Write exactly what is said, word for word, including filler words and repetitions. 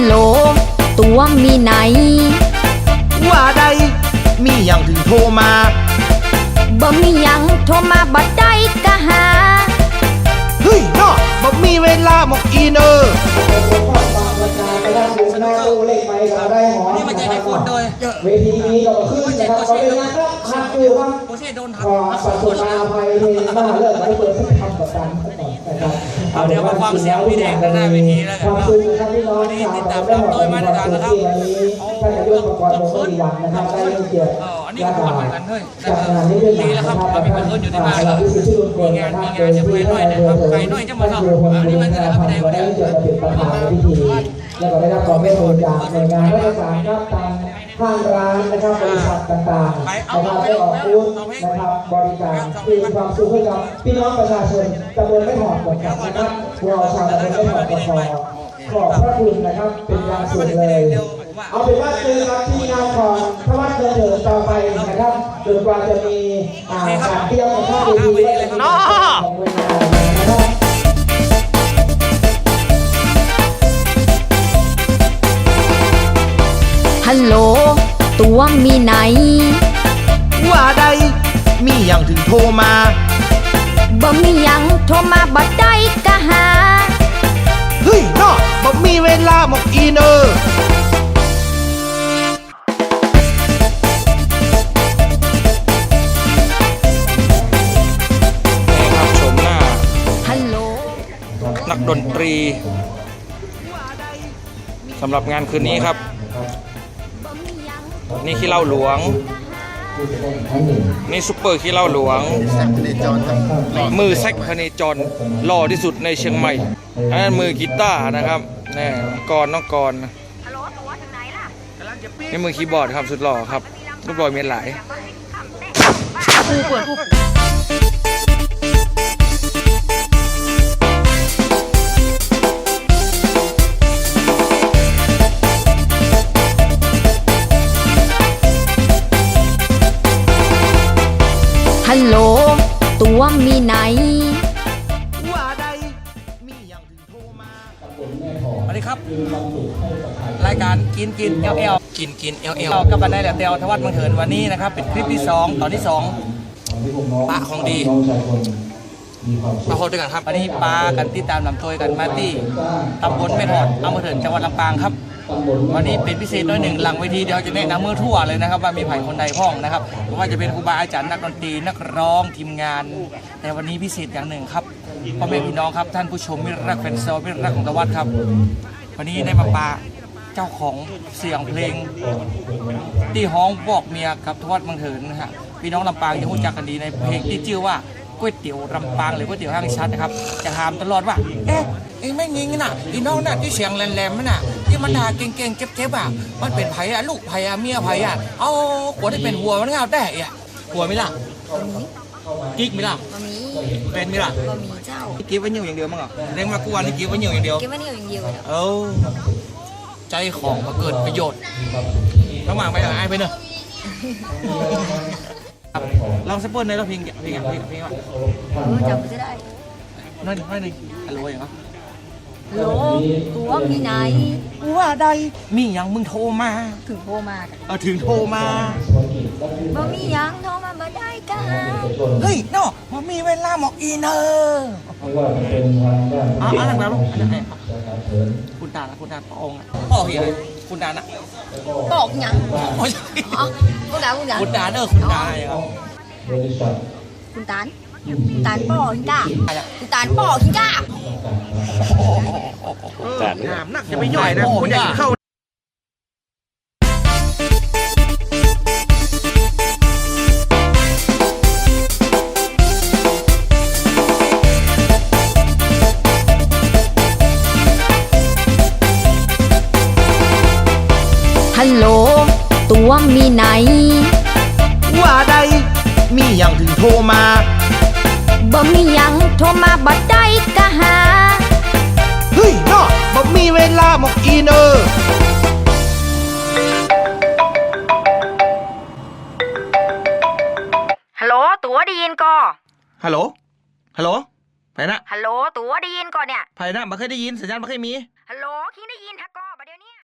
ฮัลโหล ตั๋วมีไหน ว่าใด มีหยังเถิงโทรมา บ่มีหยัง โทรมาบ่ได้กาหา เฮ้ยเนาะ บ่มีเวลาหมอกอี้เน่อ นี่มาจากไอ้คนโดย เวทีนี้ก็ขึ้นนะครับ ก็เป็นงานครับ ขัดอยู่ครับ โอ้เช่ โดนทับ ขอประสบอภัยที่มาเลิกมาเปิดสักคำกับการสักหน่อยนะครับ เอาเดี๋ยวมาฟังเสียงพี่แดงด้านหน้าเวทีแล้วกันเนาะ ขอบคุณนะครับพี่น้อง วันนี้ติดตามรับโดยมาตรการนะครับ ที่วันนี้ท่านนายกประกรณ์ วงศ์วลีวรรณนะครับ ได้ให้เกียรติ เออ อันนี้ก็เหมือนกันเฮ้ย จัดงานนี้ขึ้นมานะครับ ดีแล้วครับ เรามีเพื่อนอยู่ที่บ้าน อ่า เราพิสูจน์ชื่อคน มีงาน นะครับ มีงานจะไปหน่อยนะครับ ไปหน่อยจะมาเนาะ อันนี้มาที่ไหนครับพี่แดง ได้ให้เกียรติมาเป็นประธานในพิธี แล้วก็ได้รับความเมตตาจากหน่วยงานราชการครับ ทางห้างร้านนะครับ บริษัทต่างๆ นะครับ ได้ออกบูธนะครับ บริการคืนความสุขให้กับพี่น้องประชาชนตำบลแม่ถอดก่อนครับ นะครับ พวกเราชาวตำบลแม่ถอดก็ขอขอบพระคุณนะครับ เป็นอย่างสูงเลย เอาเป็นว่าเจอกันที่งานของทวัดเดินเถิงต่อไปนะครับ จนกว่าจะมี อ่า การเตรียมของข้างเวทีไว้ใน เนาะ ของเวลานะครับ ฮัลโหล ตั๋วมีไหน ว่าใด มีหยังเถิงโทรมา บ่มีหยัง โทรมาบ่ได้กาหา เฮ้ยเนาะ บ่มีเวลาหมอกอี้เน่อ นี่ครับ โฉมหน้า ฮัลโหล นักดนตรี สำหรับงานคืนนี้ครับ นี่ขี้เหล้าหลวง นี่ซุปเปอร์ขี้เหล้าหลวง แซค พเนจรครับ มือแซค พเนจร หล่อที่สุดในเชียงใหม่ อันนั้นมือกีตาร์นะครับ นี่ น้องกรณ์ น้องกรณ์ ฮัลโหล ตั๋วเถิงไหนล่ะ นี่มือคีย์บอร์ดครับ สุดหล่อครับ รูปหล่อเมียหลาย ฮัลโหล ตั๋วมีไหน ว่าใด มีหยัง สวัสดีครับ รายการกิ๋นกิ๋นแอลแอล กิ๋นกิ๋นแอลแอล กับบันไดแหลมแตว ทวัดเมืองเถิน วันนี้นะครับ เป๋นคลิปตี้สอง ต๋อนตี้สอง ปะของดี มาพบกั๋นครับ วันนี้ปากั๋นติดต๋ามนำตวยกั๋นมาตี้ตำบลแม่ถอด อำเภอเถิน จังหวัดลำปางครับ วันนี้เป๋นพิเศษหน้อยนึ่ง หลังเวทีเดี๋ยวจะแนะนำเมือทั่วเลยนะครับ ว่ามีใผคนใดพ่องนะครับ บ่ว่าจะเป๋นครูบาอาจ๋ารย์ นักดนตรี นักร้อง ทีมงาน แต่วันนี้พิเศษอย่างนึ่งครับ ป้อแม่ปี้น้องครับ ท่านผู้ชมตี้ฮัก แฟนซาวตี้ฮักของทวัดครับ วันนี้ได้มาปะเจ้าของเสียงเพลงตี้ฮ้องบอกเมียกับทวัดเมืองเถินนะฮะ ปี้น้องลำปางจะฮู้จักกั๋นดีในเพลงตี้จื้อว่าก๋วยเตี๋ยวลำปางหรือก๋วยเตี๋ยวห้างฉันนะครับ จะถามตลอดว่า เอ๊ะ ไอ้แม่ญิงน่ะ ไอ้น้องน่ะ ตี้เสียงแหลมๆ นั่นน่ะ ตี้มันด่าเก่งๆ เจ็บๆ อ่ะ มันเป๋นใผอ่ะ ลูกใผอ่ะ เมียใผอ่ะ เอา กั๋วตี้เป๋นหัวมันเอาแต๊อ่ะ หัวมีล่ะ บ่มี กิ๊กมีล่ะ บ่มี แฟนมีล่ะ บ่มีเจ้า เก็บไว้เยี่ยวอย่างเดียวมั้งอ่ะ เลี้ยงมากู้วันนี้เก็บไว้เยี่ยวอย่างเดียว เก็บไว้เยี่ยวอย่างเดียว เออ ใจ๊ของบ่เกิดประโยชน์ ระหว่างไปกับไอ้ไปเนอะ ลองแซมเปิ้ลหน่อย แล้วเพลง เพลง เพลง เพลงว่า เออ จ๋ำบ่ได้ หน้อยนึ่ง หน้อยนึ่ง ฮัลโหล อย่างเงี้ย ฮัลโหล ตั๋วมีไหน ว่าใด มีหยังมึงโทรมา เถิงโทรมา เออ เถิงโทรมา บ่มีหยัง โทรมาบ่ได้กา เฮ้ย เนาะ บ่มีเวลาหมอกอี้เน่อ ไม่ว่าจะเป็นทางด้าน อ่ะ อ่ะ แล้ว แล้ว แล้ว แล้ว คุณตานะ คุณตาป้อองค์อ่ะ ป้อเหีย คุณตานะ ป้อหยัง โอ้ย อ๋อ คุณตา คุณตา คุณตา เออ คุณตา อ๋อ บริษัท คุณตา คุณตาป้อหิงก้า คุณตาป้อหิงก้า ถามนักจะไปย่อยนะ ผมอยากกิ๋นข้าว ฮัลโหล ตั๋วมีไหน ว่าใด มีหยังเถิงโทรมา บ่มีหยัง โทรมาบ่ได้กาหา เฮ้ย เนาะ บ่มีเวลาหมอกอี้เน่อ ฮัลโหล ตั๋วได้ยินก่อ ฮัลโหล ฮัลโหล ใผน่ะ ฮัลโหล ตั๋วได้ยินก่อเนี่ย ใผน่ะ บ่เคยได้ยิน สัญญาณบ่เคยมี ฮัลโหล คิงได้ยิน